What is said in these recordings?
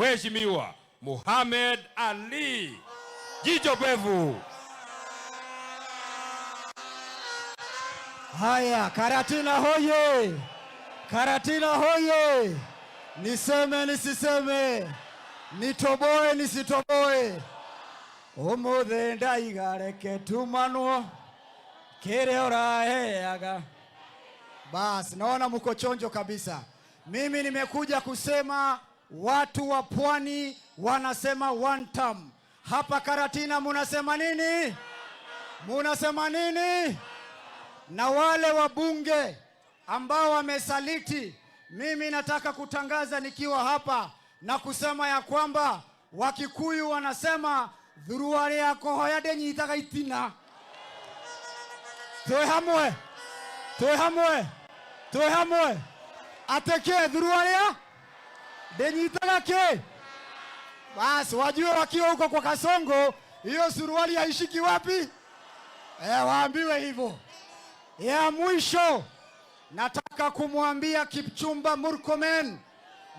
Mheshimiwa Mohamed Ali Jicho Pevu. Haya, Karatina hoye! Karatina hoye! Niseme nisiseme? Nitoboe nisitoboe? Umuthi ndaiga reke tumanwo kiria uraheaga. Basi naona mko chonjo kabisa. Mimi nimekuja kusema watu wa pwani wanasema one term. Hapa Karatina munasema nini? Munasema nini? Na wale wabunge ambao wamesaliti, mimi nataka kutangaza nikiwa hapa na kusema ya kwamba Wakikuyu wanasema thuruarĩ ya kũhoya ndĩnyitaga itina. Twĩ hamwe, twĩ hamwe, twĩ hamwe. Atĩ kĩ thuruarĩ ya ndĩnyitaga kĩ? Basi wajue wakiwa huko kwa Kasongo, hiyo suruali haishiki wapi? Waambiwe hivyo. Ya mwisho nataka kumwambia Kipchumba Murkomen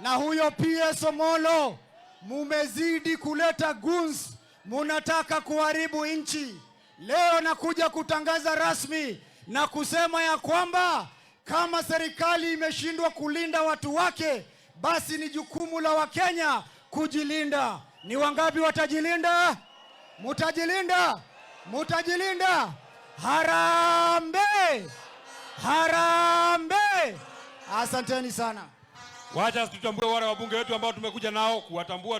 na huyo PS Omolo, mumezidi kuleta guns, munataka kuharibu nchi. Leo nakuja kutangaza rasmi na kusema ya kwamba kama serikali imeshindwa kulinda watu wake, basi ni jukumu la Wakenya kujilinda. Ni wangapi watajilinda? Mutajilinda? Mutajilinda? Harambee! Harambee! Asanteni sana. Wacha tutambue wale wabunge wetu ambao tumekuja nao kuwatambua.